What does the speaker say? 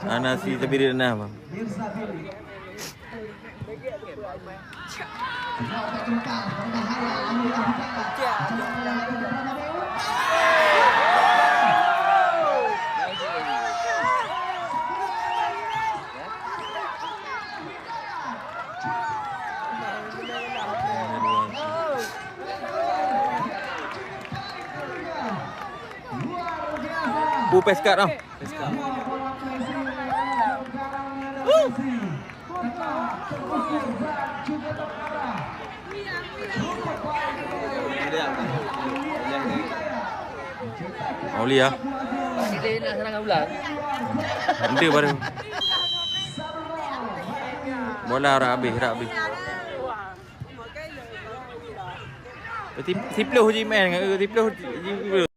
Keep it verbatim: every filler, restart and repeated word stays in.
Ana si tebirit na, Bang. Bu Peskat ah. Aulia. Dia nak serang ulang. Dia baru. Bola rak habis, rak habis. Siploh ji main, siploh ji.